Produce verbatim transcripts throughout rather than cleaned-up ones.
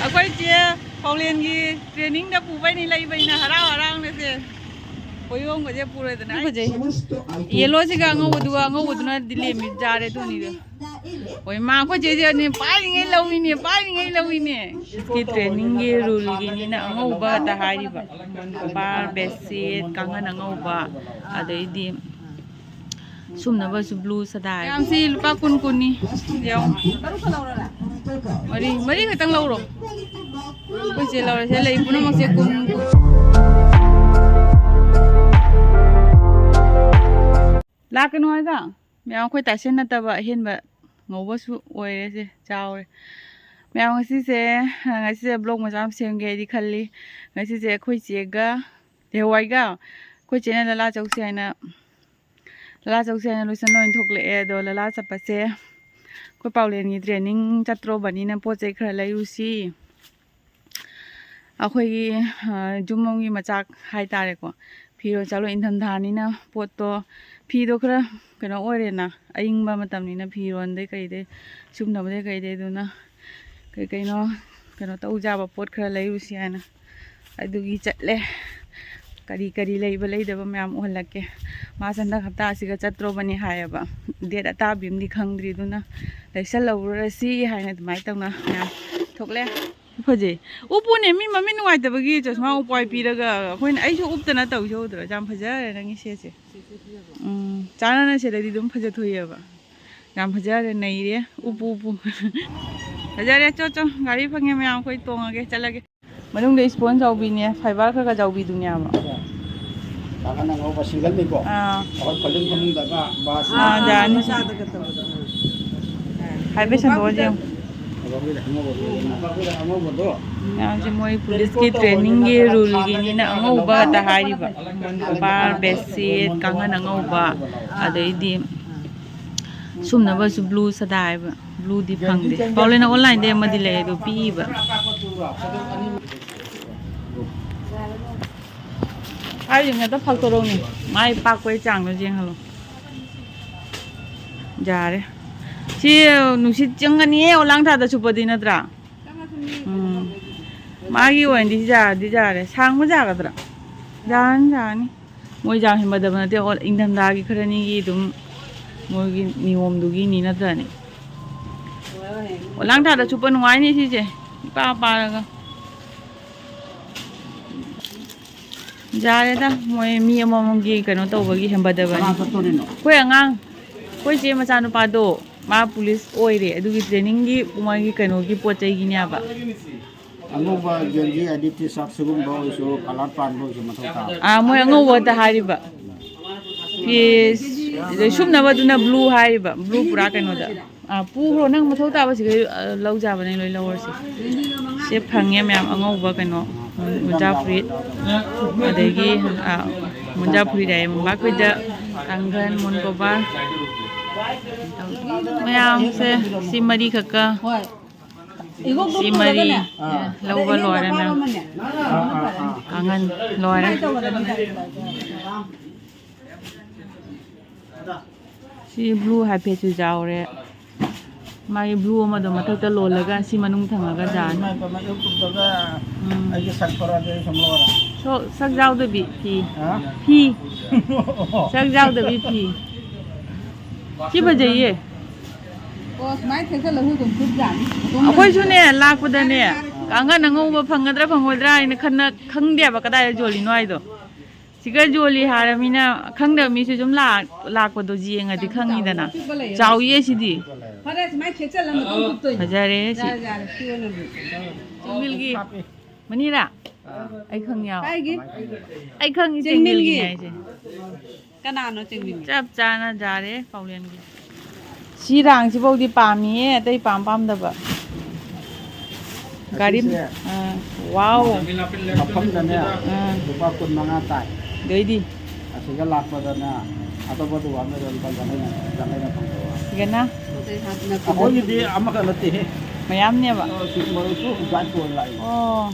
ꯑꯩꯈꯣꯏ ꯆꯦ ꯄꯥꯎꯂꯦꯟꯒꯤ ꯇ꯭ꯔꯦꯅꯤꯡꯗ ꯄꯨꯕꯩꯅꯤ ꯂꯩꯕꯩꯅ ꯍꯔꯥꯎ ꯍꯔꯥꯎꯅꯁꯦ꯫ ꯄꯣꯌꯣꯝꯒꯁꯦ ꯄꯨꯔꯦꯗꯅ꯫ ꯐꯖꯩ꯫ ꯌꯦꯜꯂꯣꯁꯤꯒ ꯑꯉꯧꯕꯗꯨꯒ, ꯑꯉꯧꯕꯗꯨꯅꯗꯤ ꯂꯦꯝꯃꯤ ꯖꯥꯔꯦ ꯑꯗꯨꯅꯤꯗꯣ꯫ ꯍꯣꯏ ꯃꯥ, ꯑꯩꯈꯣꯏ ꯆꯦꯁꯦ ꯄꯥꯏꯔꯤꯉꯩ ꯂꯧꯏꯅꯦ, ꯄꯥꯏꯔꯤꯉꯩ ꯂꯧꯏꯅꯦ꯫ ꯁꯤ ꯇ꯭ꯔꯦꯅꯤꯡꯒꯤ ꯔꯨꯜꯒꯤꯅꯤꯅ ꯑꯉꯧꯕ ꯈꯛꯇ ꯍꯥꯏꯔꯤꯕ꯫ ꯕꯥꯔ, ꯕꯦꯁꯤꯠ, ꯀꯥꯡꯈꯟ ꯑꯉꯧꯕ, ꯑꯗꯩꯗꯤ ꯁꯨꯝꯅꯕꯁꯨ ꯕ꯭ꯂꯨ ꯁꯗꯥꯏ꯫ ꯃꯌꯥꯝꯁꯤ ꯂꯨꯄꯥ ꯀꯨꯟ ꯀꯨꯟꯅꯤ꯫ ꯌꯦꯡꯉꯣ꯫ ꯃꯔꯤ, ꯃꯔꯤ ꯈꯛꯇꯪ ꯂꯧꯔꯣ꯫ ꯑꯩꯈꯣꯏ ꯆꯦ ꯂꯧꯔꯦ꯫ ꯁꯤꯗ ꯂꯩ ꯄꯨꯝꯅꯃꯛꯁꯦ ꯀꯨꯟ, ꯀꯨꯟ꯫ ꯂꯥꯛꯀꯅꯨ ꯍꯥꯏꯒ꯫ ꯃꯌꯥꯝ ꯑꯩꯈꯣꯏ ꯇꯥꯏꯁꯦꯟ ꯅꯠꯇꯕ ꯑꯍꯦꯟꯕ ꯉꯧꯕꯁꯨ ꯑꯣꯏꯔꯦ꯫ ꯁꯦ ꯆꯥꯎꯔꯦ꯫ ꯃꯌꯥꯝ ꯉꯁꯤꯁꯦ, ꯉꯁꯤꯁꯦ ꯕ꯭ꯂꯣꯛ ꯃꯆꯥ ꯑꯃ ꯁꯦꯝꯒꯦ ꯍꯥꯏꯗꯤ ꯈꯜꯂꯤ꯫ ꯉꯁꯤꯁꯦ ꯑꯩꯈꯣꯏ ꯆꯦꯒ ꯂꯩꯍꯧꯋꯥꯏꯒ ꯑꯩꯈꯣꯏ ꯆꯦꯅ ꯂꯂꯥ ꯆꯧꯁꯦ ꯍꯥꯏꯅ, ꯂꯂꯥ ꯆꯧꯁꯦ ꯍꯥꯏꯅ ꯂꯣꯏꯁꯟ ꯂꯣꯏ ꯊꯣꯛꯂꯛꯑꯦ꯫ ꯑꯗꯣ ꯂꯂꯥ ꯆꯠꯄꯁꯦ ꯑꯩꯈꯣꯏ ꯄꯥꯎꯂꯦꯟꯒꯤ ꯇ꯭ꯔꯦꯅꯤꯡ ꯆꯠꯇ꯭ꯔꯣꯕꯅꯤꯅ ꯄꯣꯠ ꯆꯩ ꯈꯔ ꯂꯩꯔꯨꯁꯤ꯫ ꯑꯩꯈꯣꯏꯒꯤ, ꯑ, ꯌꯨꯝꯂꯣꯝꯒꯤ ꯃꯆꯥꯛ ꯍꯥꯏꯇꯥꯔꯦꯀꯣ꯫ ꯐꯤꯔꯣꯜ ꯆꯥꯔꯣꯜ ꯏꯪꯊꯝꯊꯥꯅꯤꯅ ꯄꯣꯠꯇꯣ, ꯐꯤꯗꯣ ꯈꯔ ꯀꯩꯅꯣ ꯑꯣꯏꯔꯦꯅ, ꯑꯏꯪꯕ ꯃꯇꯝꯅꯤꯅ ꯐꯤꯔꯣꯜꯗꯩ ꯀꯩꯗꯩ, ꯁꯨꯝꯅꯕꯗꯩ ꯀꯩꯗꯩ, ꯑꯗꯨꯅ ꯀꯩ ꯀꯩꯅꯣ ꯀꯩꯅꯣ ꯇꯧ ꯌꯥꯕ ꯄꯣꯠ ꯈꯔ ꯂꯩꯔꯨꯁꯤ ꯍꯥꯏꯅ ꯑꯗꯨꯒꯤ ꯆꯠꯂꯦ꯫ ꯀꯔꯤ ꯀꯔꯤ ꯂꯩꯕ ꯂꯩꯗꯕ ꯃꯌꯥꯝ ꯎꯍꯜꯂꯛꯀꯦ꯫ ꯃꯥꯁꯦ ꯍꯟꯗꯛ ꯍꯞꯇꯥꯁꯤꯒ ꯆꯠꯇ꯭ꯔꯣꯕꯅꯤ ꯍꯥꯏꯌꯦꯕ꯫ ꯗꯦꯠ ꯑꯇꯥꯕꯤ ꯑꯃꯗꯤ ꯈꯪꯗ꯭ꯔꯤ, ꯑꯗꯨꯅ ꯂꯩꯁꯜꯍꯧꯔꯁꯤ ꯍꯥꯏꯅ ꯑꯗꯨꯃꯥꯏꯅ ꯇꯧꯅ ꯃꯌꯥꯝ ꯊꯣꯛꯂꯦ꯫ ꯐꯖꯩ꯫ ꯎꯞꯄꯨꯅꯦ, ꯃꯤ ꯃꯃꯤꯠ ꯅꯨꯡꯉꯥꯏꯇꯕꯒꯤ ꯆꯁꯃꯥ ꯎꯞꯄꯣ ꯍꯥꯏ ꯄꯤꯔꯒ, ꯑꯩꯈꯣꯏꯅ, ꯑꯩꯁꯨ ꯎꯞꯇꯅ ꯇꯧꯖꯍꯧꯗ꯭ꯔꯣ? ꯌꯥꯝ ꯐꯖꯔꯦ ꯅꯪꯒꯤ ꯁꯦꯠꯁꯦ꯫ ꯎꯝ, ꯆꯥꯟꯅꯅ ꯁꯦꯠꯂꯗꯤ ꯑꯗꯨꯝ ꯐꯖꯊꯣꯛꯏꯑꯕ꯫ ꯌꯥꯝ ꯐꯖꯔꯦ, ꯅꯩꯔꯦ꯫ ꯎꯞꯄꯨ, ꯎꯞꯄꯨ꯫ ꯐꯖꯔꯦ, ꯆꯣ, ꯆꯣ꯫ ꯒꯥꯔꯤ ꯐꯪꯉꯦ ꯃꯌꯥꯝ, ꯑꯩꯈꯣꯏ ꯇꯣꯡꯉꯒꯦ, ꯆꯠꯂꯒꯦ꯫ ꯃꯅꯨꯡꯗ ꯏꯁꯄꯣꯟ ꯆꯥꯎꯕꯤꯅꯦ, ꯐꯥꯏꯕꯔ ꯈꯔ ꯈꯔ ꯆꯥꯎꯕꯤꯗꯨꯅꯦꯕ꯫ ꯀꯥꯡꯈꯟ ꯑꯉꯧꯕ ꯁꯤꯡꯒꯜꯅꯤꯀꯣ? ꯑꯥ꯫ ꯑꯩꯈꯣꯏ ꯐꯣꯜꯗꯤꯡ ꯐꯃꯨꯡꯗꯒ ꯕꯥꯁ ꯑꯥ, ꯌꯥꯅꯤ꯫ ꯍꯥꯏꯐꯦꯠ ꯁꯟꯗꯣꯛꯑꯁꯤ ꯌꯦꯡꯉꯨ꯫ ꯑꯉꯧꯕꯗꯣ, ꯑꯉꯧꯕꯗꯣ꯫ ꯃꯌꯥꯝꯁꯦ ꯃꯣꯏ ꯄꯨꯂꯤꯁꯀꯤ ꯇ꯭ꯔꯦꯅꯤꯡꯒꯤ ꯔꯨꯜꯒꯤꯅꯤꯅ ꯑꯉꯧꯕ ꯈꯛꯇ ꯍꯥꯏꯔꯤꯕ꯫ ꯕꯥꯔ, ꯕꯦꯁꯤꯠ, ꯀꯥꯡꯈꯟ ꯑꯉꯧꯕ, ꯑꯗꯩꯗꯤ ꯁꯨꯝꯅꯕꯁꯨ ꯕ꯭ꯂꯨ ꯁꯗꯥꯏꯕ꯫ ꯕ꯭ꯂꯨꯗꯤ ꯐꯪꯗꯦ꯫ ꯄꯥꯎꯂꯦꯟꯅ ꯑꯣꯟꯂꯥꯏꯟꯗꯩ ꯑꯃꯗꯤ ꯂꯩ, ꯑꯗꯨ ꯄꯤꯛꯏꯕ꯫ ꯍꯥꯏꯔꯤꯕ ꯉꯥꯛꯇ ꯐꯥꯛꯇꯣꯔꯛꯎꯅꯦ꯫ ꯃꯥꯏ ꯄꯥꯛꯄꯒꯤ ꯆꯥꯡꯗꯣ ꯌꯦꯡꯍꯜꯂꯣ꯫ ꯌꯥꯔꯦ꯫ ꯁꯤ ꯅꯨꯡꯁꯤꯠ ꯆꯪꯒꯅꯤꯌꯦ, ꯑꯣꯂꯥꯡ ꯊꯥꯗ ꯁꯨꯞꯄꯗꯤ ꯅꯠꯇ꯭ꯔꯥ? ꯎꯝ꯫ ꯃꯥꯒꯤ ꯑꯣꯏꯅꯗꯤ ꯌꯥꯗꯤ ꯌꯥꯔꯦ꯫ ꯁꯥꯡꯕ ꯌꯥꯒꯗ꯭ꯔꯥ? ꯌꯥꯔꯅꯤ, ꯌꯥꯔꯅꯤ꯫ ꯃꯣꯏ ꯌꯥꯝ ꯍꯦꯟꯕꯗꯕ ꯅꯠꯇꯦ꯫ ꯑꯣ, ꯏꯪꯊꯝꯊꯥꯒꯤ ꯈꯔꯅꯤꯒꯤ ꯑꯗꯨꯝ ꯃꯣꯏꯒꯤ ꯅꯤꯌꯣꯝꯗꯨꯒꯤꯅꯤ ꯅꯠꯇ꯭ꯔꯅꯦ? ꯑꯣ, ꯂꯥꯡ ꯊꯥꯗ ꯆꯨꯞꯄ ꯅꯨꯡꯉꯥꯏꯅꯤ ꯁꯤꯁꯦ꯫ ꯏꯄꯥ ꯄꯥꯔꯒ꯫ ꯌꯥꯔꯦꯗ, ꯃꯣꯏ ꯃꯤ ꯑꯃꯃꯝꯒꯤ ꯀꯩꯅꯣ ꯇꯧꯕꯒꯤ ꯍꯦꯟꯕꯗꯕꯅꯤ꯫ ꯀꯅꯥ ꯆꯠꯇꯣꯔꯤꯅꯣ? ꯑꯩꯈꯣꯏ ꯑꯉꯥꯡ, ꯑꯩꯈꯣꯏ ꯆꯦ ꯃꯆꯥꯅꯨꯄꯥꯗꯣ, ꯃꯥ ꯄꯨꯂꯤꯁ ꯑꯣꯏꯔꯦ꯫ ꯑꯗꯨꯒꯤ ꯇ꯭ꯔꯦꯅꯤꯡꯒꯤ ꯃꯣꯏꯒꯤ ꯀꯩꯅꯣꯒꯤ ꯄꯣꯠ ꯆꯩꯒꯤꯅꯦꯕ꯫ ꯑꯉꯧꯕ ꯒꯦꯟꯖꯤ, ꯍꯥꯏꯗꯤ ꯇꯤ ꯁꯥꯔꯠ ꯁꯤꯒꯨꯝꯕ ꯑꯣꯏꯔꯁꯨ, ꯀꯂꯔ ꯄꯥꯟꯕ ꯑꯣꯏꯔꯁꯨ ꯃꯊꯧ ꯇꯥꯕ꯫ ꯑꯥ, ꯃꯣꯏ ꯑꯉꯧꯕ ꯇ ꯍꯥꯏꯔꯤꯕ꯫ ꯐꯤ ꯁꯨꯝꯅꯕꯗꯨꯅ ꯕ꯭ꯂꯨ ꯍꯥꯏꯔꯤꯕ, ꯕ꯭ꯂꯨ ꯄꯨꯔꯥ ꯀꯩꯅꯣꯗ꯫ ꯑꯥ, ꯄꯨꯈ꯭ꯔꯣ, ꯅꯪ ꯃꯊꯧ ꯇꯥꯕꯁꯤꯡ ꯂꯧꯖꯕꯅꯦ, ꯂꯣꯏ ꯂꯧꯔꯁꯤ꯫ ꯁꯦ ꯐꯪꯉꯦ ꯃꯌꯥꯝ, ꯑꯉꯧꯕ ꯀꯩꯅꯣ, ꯃꯣꯟꯖꯥ ꯐꯨꯔꯤꯠ, ꯑꯗꯒꯤ, ꯑꯥ, ꯃꯣꯟꯖꯥ ꯐꯨꯔꯤꯠ ꯍꯥꯏꯌꯦ, ꯃꯣꯝꯄꯥꯛ ꯐꯤꯗꯛ, ꯀꯥꯡꯈꯟ, ꯃꯣꯟ ꯀꯣꯕꯔ, ꯃꯌꯥꯝꯁꯦ ꯁꯤ ꯃꯔꯤꯈꯛꯀ꯫ ꯍꯣꯏ꯫ ꯁꯤ ꯃꯔꯤ ꯂꯧꯕ ꯂꯣꯏꯔꯦ ꯃꯌꯥꯝ꯫ ꯑꯥ, ꯑꯥ, ꯑꯥ꯫ ꯀꯥꯡꯈꯟ ꯂꯣꯏꯔꯦ꯫ ꯁꯤ ꯕ꯭ꯂꯨ ꯍꯥꯏꯐꯦꯠꯁꯨ ꯌꯥꯎꯔꯦ꯫ ꯃꯥꯒꯤ ꯕ꯭ꯂꯨ ꯑꯃꯗꯣ ꯃꯊꯛꯇ ꯂꯣꯜꯂꯒ ꯁꯤ ꯃꯅꯨꯡ ꯊꯝꯃꯒ ꯖꯥꯔꯅꯤ꯫ ꯏꯃꯥ ꯏꯄꯥꯃ ꯌꯨꯇ꯭ꯌꯨꯕꯇꯒ ꯎꯝ꯫ ꯑꯩꯒꯤ ꯁꯛ ꯊꯣꯔꯛꯑꯗꯤ ꯑꯩ ꯁꯨꯝ ꯂꯧꯔ꯫ ꯁꯣ-, ꯁꯛ ꯌꯥꯎꯗꯕꯤ ꯐꯤ꯫ ꯍꯥ? ꯐꯤ꯫ ꯁꯛ ꯌꯥꯎꯗꯕꯤ ꯐꯤ꯫ ꯁꯤ ꯐꯖꯩꯌꯦ꯫ ꯑꯣ, ꯁꯨꯃꯥꯏꯅ ꯊꯦꯛꯆꯜꯂꯁꯨ ꯑꯗꯨꯝ ꯐꯨꯠ ꯌꯥꯅꯤ꯫ ꯑꯩꯈꯣꯏꯁꯨꯅꯦ, ꯂꯥꯛꯄꯗꯅꯦ, ꯀꯥꯡꯒꯟ ꯑꯉꯧꯕ ꯐꯪꯒꯗ꯭ꯔꯥ ꯐꯪꯉꯣꯏꯗ꯭ꯔꯥ ꯍꯥꯏꯅ ꯈꯟꯅ-, ꯈꯪꯗꯦꯕ ꯀꯗꯥꯏꯗ ꯌꯣꯜꯂꯤꯅꯣ ꯍꯥꯏꯗꯣ꯫ ꯁꯤꯒ ꯌꯣꯜꯂꯤ ꯍꯥꯏꯔꯃꯤꯅ ꯈꯪꯗꯕ ꯃꯤꯁꯨ ꯑꯗꯨꯝ ꯂꯥꯛ-, ꯂꯥꯛꯄꯗꯣ ꯌꯦꯡꯉꯗꯤ ꯈꯪꯉꯤꯗꯅ꯫ ꯆꯥꯎꯏꯌꯦ ꯁꯤꯗꯤ꯫ ꯐꯔꯦ, ꯁꯨꯃꯥꯏꯅ ꯊꯦꯛꯆꯜꯂ ꯃꯇꯨꯡ ꯐꯨꯠꯇꯣꯏꯅꯤ꯫ ꯐꯖꯔꯦ ꯁꯤ꯫ ꯌꯥꯔꯦ, ꯌꯥꯔꯦ, ꯁꯤ ꯑꯣꯏꯅ ꯑꯗꯨꯝ ꯇꯧꯔꯣ꯫ ꯆꯤꯡꯃꯤꯜꯒꯤ ꯃꯅꯤꯔꯥ? ꯑꯥ꯫ ꯑꯩ ꯈꯪ ꯌꯥꯎ꯫ ꯀꯥꯏꯒꯤ? ꯑꯩ ꯈꯪꯉꯤ ꯆꯤꯡꯃꯤꯜꯒꯤ꯫ ꯆꯤꯡꯃꯤꯜꯒꯤꯅꯦ ꯍꯥꯏꯁꯦ꯫ ꯀꯅꯥꯅꯣ ꯆꯤꯡꯃꯤꯜꯒꯤ? ꯆꯞ ꯆꯥꯅ ꯌꯥꯔꯦ ꯄꯥꯎꯂꯦꯟꯒꯤ꯫ ꯁꯤ ꯔꯥꯡꯁꯤꯐꯧꯗꯤ ꯄꯥꯝꯃꯤꯌꯦ, ꯑꯇꯩ ꯄꯥꯝ ꯄꯥꯝꯗꯕ꯫ ꯒꯥꯔꯤ꯫ ꯑꯁꯤꯁꯦ ꯑꯥ, ꯋꯥꯎ꯫ ꯃꯐꯝꯗꯅꯦ ꯑꯥ꯫ ꯂꯨꯄꯥ ꯀꯨꯟ ꯃꯉꯥ ꯇꯥꯏ꯫ ꯑꯗꯩꯗꯤ? ꯑꯁꯤꯒ ꯂꯥꯛꯄꯗꯅꯦ ꯑꯇꯣꯞꯄ ꯗꯨꯀꯥꯟꯗ ꯂꯨꯄꯥ ꯌꯥꯡꯈꯩꯅ, ꯌꯥꯡꯈꯩꯅ ꯐꯪꯗꯕ꯫ ꯁꯤꯒꯅ? ꯑꯩꯈꯣꯏꯒꯤꯗꯤ ꯑꯃꯈꯛ ꯅꯠꯇꯦꯍꯦ꯫ ꯃꯌꯥꯝꯅꯦꯕ? ꯑ, ꯁꯤ ꯃꯔꯨꯁꯨ ꯍꯨꯝꯗ꯭ꯔꯥ ꯀꯣꯟ ꯂꯥꯛꯏ꯫ ꯑꯣ꯫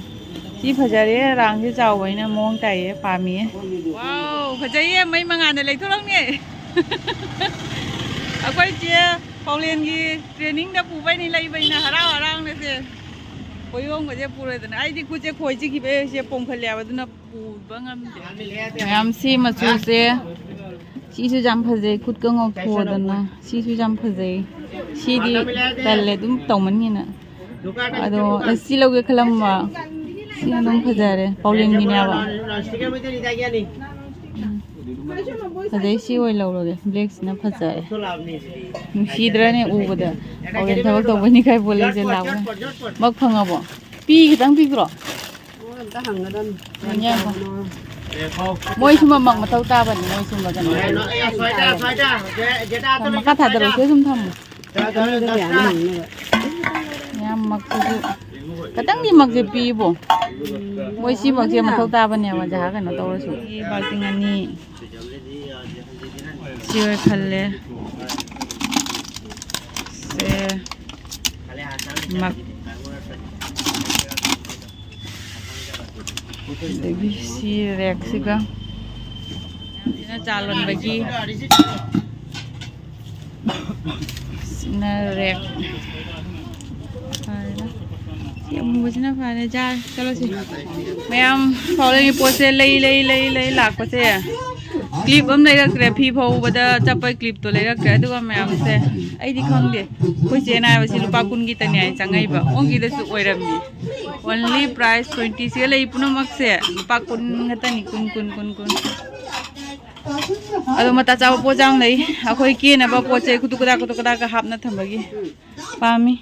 ꯁꯤ ꯐꯖꯔꯦ, ꯔꯥꯡꯁꯦ ꯆꯥꯎꯕꯅꯤꯅ ꯃꯑꯣꯡ ꯇꯥꯏꯌꯦ, ꯄꯥꯝꯃꯤꯌꯦ꯫ ꯋꯥꯎ, ꯐꯖꯩꯌꯦ, ꯃꯩ ꯃꯉꯥꯜꯗ ꯂꯩꯊꯣꯔꯛꯅꯦ꯫ ꯑꯩꯈꯣꯏ ꯆꯦ ꯄꯥꯎꯂꯦꯟꯒꯤ ꯇ꯭ꯔꯦꯅꯤꯡꯗ ꯄꯨꯕꯩꯅꯤ ꯂꯩꯕꯅꯤꯅ ꯍꯔꯥꯎ ꯍꯔꯥꯎꯅꯁꯦ꯫ ꯈꯣꯏ ꯌꯣꯝꯒꯁꯦ ꯄꯨꯔꯦꯗꯅ꯫ ꯑꯩꯗꯤ ꯈꯨꯠꯁꯦ ꯈꯣꯏ ꯆꯤꯛꯈꯤꯕꯩ ꯁꯦ ꯄꯣꯝꯈꯠꯂꯦꯕ, ꯑꯗꯨꯅ ꯄꯨꯕ ꯉꯝꯗꯦ꯫ ꯃꯌꯥꯝ ꯁꯤ ꯃꯆꯨꯁꯦ, ꯁꯤꯁꯨ ꯌꯥꯝ ꯐꯖꯩ, ꯈꯨꯠꯀ ꯉꯧꯊꯣꯛꯑꯗꯅ꯫ ꯁꯤꯁꯨ ꯌꯥꯝ ꯐꯖꯩ꯫ ꯁꯤꯗꯤ ꯇꯜꯂꯦ, ꯑꯗꯨꯝ ꯇꯧꯃꯟꯒꯤꯅ꯫ ꯑꯗꯣ ꯑꯁ, ꯁꯤ ꯂꯧꯒꯦ ꯈꯜꯂꯝꯕ꯫ ꯁꯤꯅ ꯑꯗꯨꯝ ꯐꯖꯔꯦ, ꯄꯥꯎꯂꯦꯟꯒꯤꯅꯦꯕ꯫ ꯐꯖꯩ, ꯁꯤ ꯑꯣꯏꯅ ꯂꯧꯔꯒꯦ꯫ ꯕ꯭ꯂꯦꯛꯁꯤꯅ ꯐꯖꯔꯦ꯫ ꯅꯨꯡꯁꯤꯗ꯭ꯔꯅꯦ ꯎꯕꯗ? ꯄꯥꯎꯂꯦꯟ ꯊꯕꯛ ꯇꯧꯕꯅꯤ ꯀꯥꯏ ꯄꯣꯠꯂꯩꯁꯦ ꯂꯥꯛꯄ꯫ ꯃꯛ ꯐꯪꯉꯕꯣ? ꯄꯤ, ꯈꯤꯇꯪ ꯄꯤꯈ꯭ꯔꯣ? ꯃꯣꯏ ꯑꯝꯇ ꯍꯪꯒꯗꯝꯅꯤ꯫ ꯉꯥꯏꯈꯣ꯫ ꯃꯣꯏ ꯁꯨꯝꯕ ꯃꯛ ꯃꯊꯧ ꯇꯥꯕꯅꯤ, ꯃꯣꯏ ꯁꯨꯝꯕ ꯀꯩꯅꯣ꯫ ꯃꯈꯥ ꯊꯥꯗꯔꯛꯁꯦ, ꯁꯨꯝ ꯊꯝꯃꯣ꯫ ꯃꯌꯥꯝ ꯃꯛꯁꯤꯁꯨ ꯈꯤꯇꯪꯗꯤ ꯃꯛꯁꯦ ꯄꯤꯕꯣ꯫ ꯃꯣꯏ ꯁꯤ ꯃꯛꯁꯦ ꯃꯊꯧ ꯇꯥꯕꯅꯦꯕ, ꯖꯍꯥ ꯀꯩꯅꯣ ꯇꯧꯔꯁꯨ꯫ ꯁꯤ ꯕꯥꯜꯇꯤꯟ ꯑꯅꯤ꯫ ꯁꯤ ꯑꯣꯏ ꯈꯜꯂꯦ꯫ ꯁꯦ꯫ ꯃꯛ꯫ ꯑꯗꯒꯤ ꯁꯤ ꯔꯦꯛꯁꯤꯒ꯫ ꯁꯤꯅ ꯆꯥ ꯂꯣꯟꯕꯒꯤ꯫ ꯁꯤꯅ ꯔꯦꯛ꯫ ꯐꯔꯦꯗ꯫ ꯁꯤ ꯑꯃꯨꯕꯁꯤꯅ ꯐꯔꯦ, ꯖꯥꯔ꯫ ꯆꯠꯂꯁꯤ꯫ ꯃꯌꯥꯝ ꯄꯥꯎꯂꯦꯟꯒꯤ ꯄꯣꯠꯁꯦ ꯂꯩ, ꯂꯩ, ꯂꯩ, ꯂꯩ ꯂꯥꯛꯄꯁꯦ꯫ ꯀ꯭ꯂꯤꯞ ꯑꯃ ꯂꯩꯔꯛꯇ꯭ꯔꯦ, ꯐꯤ ꯐꯧꯕꯗ ꯆꯠꯄ ꯀ꯭ꯂꯤꯞꯇꯣ ꯂꯩꯔꯛꯇ꯭ꯔꯦ꯫ ꯑꯗꯨꯒ ꯃꯌꯥꯝꯁꯦ ꯑꯩꯗꯤ ꯈꯪꯗꯦ꯫ ꯑꯩꯈꯣꯏ ꯆꯦꯅ ꯍꯥꯏꯕꯁꯤ ꯂꯨꯄꯥ ꯀꯨꯟꯒꯤꯇꯅꯤ ꯍꯥꯏ ꯆꯪꯉꯛꯏꯕ꯫ ꯑꯣꯟꯈꯤꯗꯁꯨ ꯑꯣꯏꯔꯝꯃꯤ꯫ Only price twenty꯫ ꯁꯤꯗ ꯂꯩ ꯄꯨꯝꯅꯃꯛꯁꯦ ꯂꯨꯄꯥ ꯀꯨꯟ ꯈꯛꯇꯅꯤ꯫ ꯀꯨꯟ, ꯀꯨꯟ, ꯀꯨꯟ, ꯀꯨꯟ꯫ ꯑꯗꯣ ꯃꯇꯥ ꯆꯥꯕ ꯄꯣꯠ ꯌꯥꯝ ꯂꯩ꯫ ꯑꯩꯈꯣꯏ ꯀꯦꯅꯕ ꯄꯣꯠ ꯆꯩ ꯈꯨꯗꯨ ꯀꯗꯥ, ꯈꯨꯗꯨ ꯀꯗꯥꯒ ꯍꯥꯞꯅ ꯊꯝꯕꯒꯤ ꯄꯥꯝꯃꯤ꯫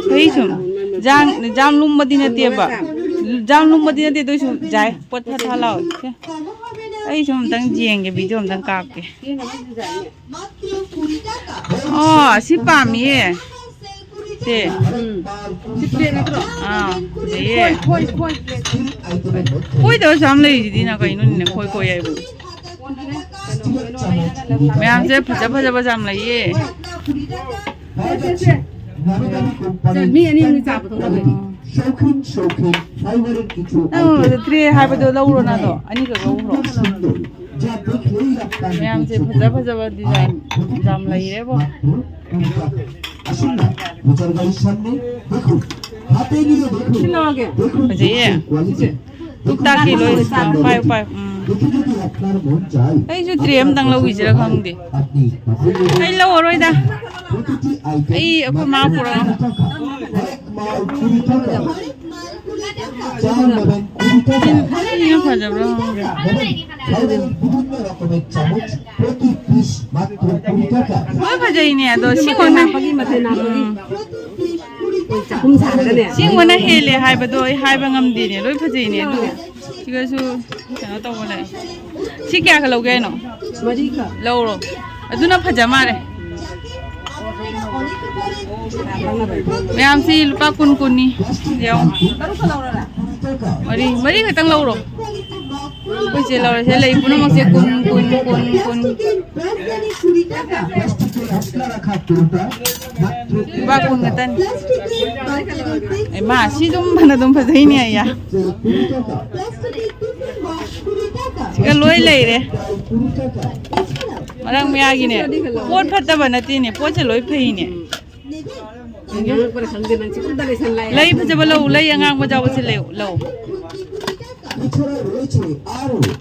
ꯐꯩ ꯁꯨꯝ꯫ ꯖꯥꯝ, ꯖꯥꯝ ꯂꯨꯝꯕꯗꯤ ꯅꯠꯇꯦꯕ꯫ ꯖꯥꯝ ꯂꯨꯝꯕꯗꯤ ꯅꯠꯇꯦ, ꯑꯗꯨꯏꯁꯨ ꯌꯥꯏ꯫ ꯄꯣꯠ ꯊꯥ ꯊꯥ ꯂꯥꯎꯋꯦ꯫ ꯁꯦ꯫ ꯑꯩ ꯁꯨꯝ ꯑꯝꯇꯪ ꯌꯦꯡꯒꯦ, ꯚꯤꯗꯤꯑꯣ ꯑꯝꯇꯪ ꯀꯥꯞꯀꯦ꯫ ꯑꯣ, ꯁꯤ ꯄꯥꯝꯃꯤꯌꯦ꯫ ꯁꯦ꯫ ꯎꯝ꯫ ꯁꯤ ꯄ꯭ꯂꯦꯠ ꯅꯠꯇ꯭ꯔꯣ? ꯑꯥ, ꯐꯖꯩꯌꯦ꯫ ꯈꯣꯏ, ꯈꯣꯏ, ꯈꯣꯏ ꯄ꯭ꯂꯦꯠ꯫ ꯈꯣꯏꯗꯕꯁꯨ ꯌꯥꯝ ꯂꯩꯔꯤꯁꯤꯗꯤ, ꯅ ꯀꯩꯅꯣꯅꯤꯅꯦ, ꯈꯣꯏ ꯈꯣꯏ ꯍꯥꯏꯕꯨ꯫ ꯃꯌꯥꯝꯁꯦ ꯐꯖ ꯐꯖꯕꯁꯨ ꯌꯥꯝ ꯂꯩꯌꯦ꯫ ꯁꯦ, ꯁꯦ, ꯁꯦ꯫ ꯁꯦ, ꯃꯤ ꯑꯅꯤ ꯑꯅꯤ ꯆꯥꯕꯗꯣ ꯂꯧꯒꯦ꯫ ꯅꯪ ꯇ꯭ꯔꯦ ꯍꯥꯏꯕꯗꯣ ꯂꯧꯔꯣ, ꯅꯪꯗꯣ ꯑꯅꯤꯈꯛ ꯂꯧꯈ꯭ꯔꯣ꯫ ꯃꯌꯥꯝꯁꯦ ꯐꯖ ꯐꯖꯕ ꯗꯤꯖꯥꯏꯟ ꯌꯥꯝ ꯂꯩꯔꯦꯕꯣ꯫ ꯑꯁꯨꯝꯅ ꯃꯣꯇꯣꯔ ꯒꯥꯔꯤ ꯁꯝꯃꯤ꯫ ꯍꯥꯠꯇ ꯐꯖꯩꯌꯦ꯫ ꯂꯣꯛꯇꯥꯛꯀꯤ ꯂꯣꯏ꯫ ꯑꯥ, ꯄꯥꯏꯌꯨ, ꯄꯥꯏꯌꯨ꯫ ꯎꯝ꯫ ꯑꯩꯁꯨ ꯇ꯭ꯔꯦ ꯑꯝꯇꯪ ꯂꯧꯈꯤꯁꯤꯔꯥ ꯈꯪꯗꯦ꯫ ꯑꯩ ꯂꯧꯔꯔꯣꯏꯗ꯫ ꯑꯩ ꯑꯩꯈꯣꯏ ꯃꯥ ꯄꯨꯔꯛꯑꯣ꯫ ꯁꯤꯅ ꯐꯖꯕ꯭ꯔꯥ ꯈꯪꯗꯦ꯫ ꯂꯣꯏ ꯐꯖꯩꯅꯦ, ꯑꯗꯣ ꯁꯤ ꯃꯊꯦꯜ ꯑꯣꯏꯅ ꯍꯥꯞꯄꯒꯤ, ꯃꯊꯦꯜ ꯍꯥꯞꯄꯒꯤ꯫ ꯎꯝ꯫ ꯆꯥꯛꯈꯨꯝ ꯁꯥꯔꯒꯅꯦ꯫ ꯁꯤꯒꯨꯝꯕꯅ ꯍꯦꯜꯂꯦ ꯍꯥꯏꯕꯗꯣ ꯑꯩ ꯍꯥꯏꯕ ꯉꯝꯗꯦꯅꯦ, ꯂꯣꯏ ꯐꯖꯩꯅꯦ꯫ ꯑꯗꯨ ꯁꯤꯒꯁꯨ ꯀꯩꯅꯣ ꯇꯧꯕ ꯂꯩ꯫ ꯁꯤ ꯀꯌꯥꯒ ꯂꯧꯒꯦ ꯍꯥꯏꯅꯣ? ꯃꯔꯤꯒ꯫ ꯂꯧꯔꯣ꯫ ꯑꯗꯨꯅ ꯐꯖ ꯃꯥꯜꯂꯦ꯫ ꯃꯌꯥꯝꯁꯤ ꯂꯨꯄꯥ ꯀꯨꯟ ꯀꯨꯟꯅꯤ꯫ ꯌꯦꯡꯉꯣ꯫ ꯃꯔꯤ, ꯃꯔꯤ ꯈꯛꯇꯪ ꯂꯧꯔꯣ꯫ ꯑꯩꯈꯣꯏ ꯆꯦ ꯂꯧꯔꯦ꯫ ꯁꯤꯗ ꯂꯩ ꯄꯨꯝꯅꯃꯛꯁꯦ ꯀꯨꯟ, ꯀꯨꯟ, ꯀꯨꯟ, ꯀꯨꯟ꯫ ꯂꯨꯄꯥ ꯀꯨꯟ ꯈꯛꯇꯅꯤ꯫ ꯑꯦ ꯃꯥ, ꯁꯤ ꯑꯗꯨꯝ ꯐꯅ ꯑꯗꯨꯝ ꯐꯖꯩꯅꯦ ꯑꯩꯌꯥ꯫ ꯁꯤꯒ ꯂꯣꯏ ꯂꯩꯔꯦ꯫ ꯃꯔꯛ ꯃꯌꯥꯒꯤꯅꯦ꯫ ꯄꯣꯠ ꯐꯠꯇꯕ ꯅꯠꯇꯦꯅꯦ, ꯄꯣꯠꯁꯦ ꯂꯣꯏ ꯐꯩꯅꯦ꯫ ꯂꯩ ꯐꯖꯕ ꯂꯧ, ꯂꯩ ꯑꯉꯥꯡꯕ ꯌꯥꯎꯕꯁꯦ ꯂꯩ, ꯂꯧ꯫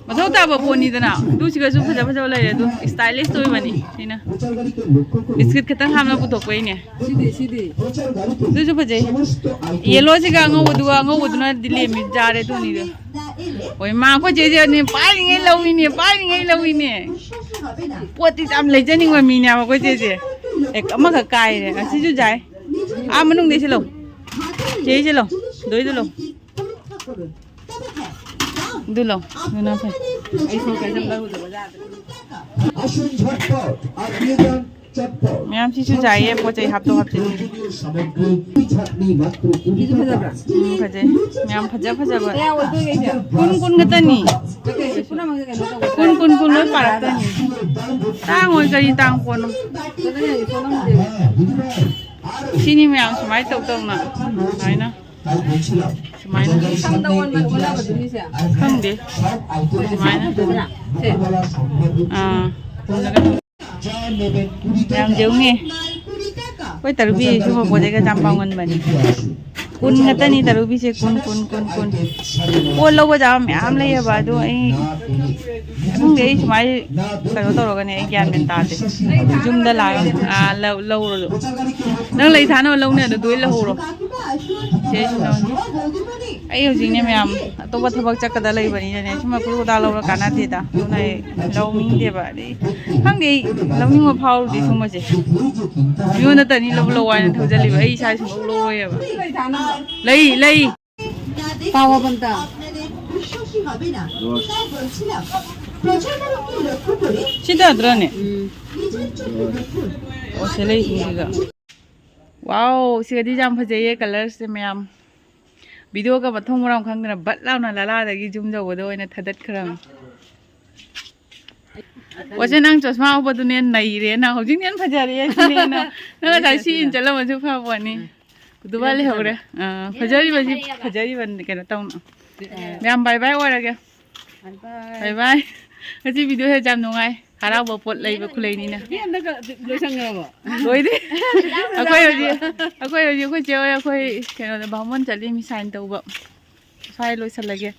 ꯃꯊꯧ ꯇꯥꯕ ꯄꯣꯠꯅꯤꯗꯅ꯫ ꯑꯗꯨ ꯁꯤꯒꯁꯨ ꯐꯖ ꯐꯖꯕ ꯂꯩꯔꯦ꯫ ꯑꯗꯨ stylish ꯑꯣꯏꯕꯅꯤ ꯁꯤꯅ꯫ ꯕꯤꯁꯀꯤꯠ ꯈꯤꯇꯪ ꯍꯥꯞꯅ ꯄꯨꯊꯣꯛꯄꯩꯅꯦ꯫ ꯁꯤꯗꯤ, ꯁꯤꯗꯤ꯫ ꯑꯗꯨꯁꯨ ꯐꯖꯩ꯫ Yellowꯁꯤꯒ ꯑꯉꯧꯕꯗꯨꯒ, ꯑꯉꯧꯕꯗꯨꯅꯗꯤ ꯂꯦꯝꯃꯤ, ꯌꯥꯔꯦ ꯑꯗꯨꯅꯤꯗꯣ꯫ ꯍꯣꯏ ꯃꯥ, ꯑꯩꯈꯣꯏ ꯆꯦꯁꯦ ꯑꯗꯨꯅꯦ ꯄꯥꯏꯔꯤꯉꯩ ꯂꯧꯏꯅꯦ, ꯄꯥꯏꯔꯤꯉꯩ ꯂꯧꯏꯅꯦ꯫ ꯄꯣꯠꯇꯤ ꯌꯥꯝ ꯂꯩꯖꯅꯤꯡꯕ ꯃꯤꯅꯦꯕ ꯑꯩꯈꯣꯏ ꯆꯦꯁꯦ꯫ ꯑꯦ, ꯑꯃꯈꯛ ꯀꯥꯏꯔꯦ꯫ ꯑꯁꯤꯁꯨ ꯌꯥꯏ꯫ ꯑꯥ ꯃꯅꯨꯡꯗꯩꯁꯦ ꯂꯧ꯫ ꯆꯦꯁꯦ ꯂꯧ꯫ ꯗꯣꯏꯗꯣ ꯂꯧ꯫ ꯑꯗꯨ ꯂꯧ꯫ ꯑꯗꯨꯅ ꯐꯩ꯫ ꯑꯩ ꯁꯣꯝ ꯀꯩꯁꯨꯝ ꯂꯧꯔꯨꯗꯕ ꯌꯥꯗ꯭ꯔꯦ꯫ ꯃꯌꯥꯝꯁꯤꯁꯨ ꯌꯥꯏꯌꯦ, ꯄꯣꯠ ꯆꯩ ꯍꯥꯞꯇꯣꯛ ꯍꯥꯞꯆꯤꯟ꯫ ꯁꯤꯁꯨ ꯐꯖꯕ꯭ꯔꯥ? ꯎꯝ, ꯐꯖꯩ꯫ ꯃꯌꯥꯝ ꯐꯖ ꯐꯖꯕ꯫ ꯀꯌꯥ ꯑꯣꯏꯗꯣꯏꯒꯦ ꯁꯦ? ꯀꯨꯟ, ꯀꯨꯟ ꯈꯛꯇꯅꯤ꯫ ꯅꯠꯇꯦ, ꯁꯤ ꯄꯨꯝꯅꯃꯛꯁꯦ ꯀꯩꯅꯣ ꯇꯧꯕ꯫ ꯀꯨꯟ, ꯀꯨꯟ, ꯀꯨꯟ ꯂꯣꯏ ꯄꯥꯔꯛꯇꯣꯏꯅꯤ꯫ ꯇꯥꯡꯉꯣꯏ, ꯀꯔꯤ ꯇꯥꯡ ꯄꯣꯠꯅꯣ? ꯁꯤꯅꯤ ꯃꯌꯥꯝ ꯁꯨꯃꯥꯏꯅ ꯇꯧ ꯇꯧꯅ ꯁꯨꯃꯥꯏꯅ꯫ ꯁꯨꯃꯥꯏꯅ꯫ ꯁꯝꯗ ꯑꯣꯟꯕ, ꯑꯣꯟꯅꯕꯗꯨꯅꯤ ꯁꯦ꯫ ꯈꯪꯗꯦ꯫ ꯑꯩꯈꯣꯏ ꯁꯨꯃꯥꯏꯅ꯫ ꯁꯦ꯫ ꯑꯥ꯫ ꯌꯥꯝ ꯌꯦꯡꯉꯦ꯫ ꯑꯩꯈꯣꯏ ꯇꯔꯨꯛꯀꯤ ꯁꯨꯝꯕ ꯄꯣꯠ ꯆꯩꯒ ꯌꯥꯝ ꯄꯥꯝꯒꯟꯕꯅꯤ꯫ ꯀꯨꯟ ꯈꯛꯇꯅꯤ ꯇꯔꯨꯛ ꯄꯤꯁꯦ, ꯀꯨꯟ, ꯀꯨꯟ, ꯀꯨꯟ, ꯀꯨꯟ꯫ ꯄꯣꯠ ꯂꯧꯕ ꯌꯥꯕ ꯃꯌꯥꯝ ꯂꯩꯌꯦꯕ, ꯑꯗꯣ ꯑꯩ ꯈꯪꯗꯦ, ꯑꯩ ꯁꯨꯃꯥꯏꯅ ꯀꯩꯅꯣ ꯇꯧꯔꯒꯅꯦ, ꯑꯩ ꯒ꯭ꯌꯥꯟ ꯃꯦꯟ ꯇꯥꯗꯦ꯫ ꯌꯨꯝꯗ ꯂꯥꯛꯑꯒ, ꯑꯥ, ꯂꯧ-, ꯂꯧꯔꯣ꯫ ꯅꯪ ꯂꯩ ꯊꯥꯅꯕ ꯂꯧꯅꯦ, ꯑꯗꯨ ꯂꯣꯏ ꯂꯧꯍꯧꯔꯣ꯫ ꯁꯦ, ꯑꯩꯁꯨ ꯂꯧꯅꯤ꯫ ꯑꯩ ꯍꯧꯖꯤꯛꯅꯦ ꯃꯌꯥꯝ, ꯑꯇꯣꯞꯄ ꯊꯕꯛ ꯆꯠꯀꯗ ꯂꯩꯕꯅꯤꯅꯅꯦ, ꯁꯨꯝꯕ ꯀꯨꯔꯨ ꯀꯨꯗꯥ ꯂꯧꯔ ꯀꯥꯟꯅꯗꯦꯗ꯫ ꯑꯗꯨꯅ ꯑꯩ ꯂꯧꯅꯤꯡꯗꯦꯕ꯫ ꯑꯗꯩ ꯈꯪꯗꯦ, ꯑꯩ ꯂꯧꯅꯤꯡꯕ ꯐꯥꯎꯗꯦ ꯁꯨꯝꯕꯁꯦ꯫ ꯃꯤꯉꯣꯟꯗ ꯇꯅꯤ ꯂꯧ ꯂꯧ ꯍꯥꯏꯅ ꯊꯧꯖꯜꯂꯤꯕ, ꯑꯩ ꯏꯁꯥ ꯁꯨꯡꯂꯧ ꯂꯧꯔꯣꯏꯌꯦꯕ꯫ ꯂꯩ, ꯂꯩ꯫ ꯄꯥꯎ ꯑꯝꯇ꯫ ꯁꯤ ꯇꯥꯗ꯭ꯔꯅꯦ? ꯎꯝ꯫ ꯑꯣ, ꯁꯤ ꯂꯩꯁꯤꯡꯁꯤꯒ꯫ ꯋꯥꯎ, ꯁꯤꯒꯗꯤ ꯌꯥꯝ ꯐꯖꯩꯌꯦ, colourꯁꯦ ꯃꯌꯥꯝ꯫ Videoꯒ ꯃꯊꯣꯡ ꯃꯔꯝ ꯈꯪꯗꯅ ꯕꯠ ꯂꯥꯎꯅ ꯂꯂꯥꯗꯒꯤ ꯌꯨꯝ ꯌꯧꯕꯗ ꯑꯣꯏꯅ ꯊꯥꯗꯠꯈ꯭ꯔꯕꯅꯤ꯫ ꯑꯣꯁꯦ, ꯅꯪ ꯆꯁꯃꯥ ꯎꯞꯄꯗꯨꯅꯦ ꯅꯩꯔꯦ, ꯅꯪ ꯍꯧꯖꯤꯛꯅ ꯍꯦꯟꯅ ꯐꯖꯔꯦ ꯁꯤꯅꯦ ꯅꯪ꯫ ꯅꯪ ꯉꯁꯥꯏ ꯁꯤ ꯏꯟ ꯆꯠꯂꯝꯃꯁꯨ ꯐꯕꯅꯤ꯫ ꯎꯝ꯫ ꯀꯨꯗꯨꯕꯥ ꯂꯩꯍꯧꯔꯦ꯫ ꯑꯥ, ꯐꯖꯔꯤꯕꯁꯤ, ꯐꯖꯔꯤꯕ ꯀꯩꯅꯣ ꯇꯧꯅ꯫ ꯑꯥ꯫ ꯃꯌꯥꯝ bye bye ꯑꯣꯏꯔꯒꯦ꯫ Bye bye꯫ Bye bye꯫ ꯉꯁꯤ videoꯁꯦ ꯌꯥꯝ ꯅꯨꯡꯉꯥꯏ꯫ ꯍꯔꯥꯎꯕ ꯄꯣꯠ ꯂꯩꯕ ꯈꯨꯂꯩꯅꯤꯅ꯫ ꯁꯤ ꯍꯟꯗꯛ ꯂꯣꯏꯁꯟꯈ꯭ꯔꯕꯣ? ꯂꯣꯏꯗꯦ꯫ ꯑꯩꯈꯣꯏ ꯍꯧꯖꯤꯛ, ꯑꯩꯈꯣꯏ ꯍꯧꯖꯤꯛ ꯑꯩꯈꯣꯏ ꯆꯦ ꯍꯣꯏ ꯑꯩꯈꯣꯏ ꯀꯩꯅꯣꯗ ꯕꯥꯃꯣꯟ ꯆꯠꯂꯤ, ꯃꯤ sign ꯇꯧꯕ꯫ ꯁ꯭ꯋꯥꯏ ꯂꯣꯏꯁꯜꯂꯒꯦ꯫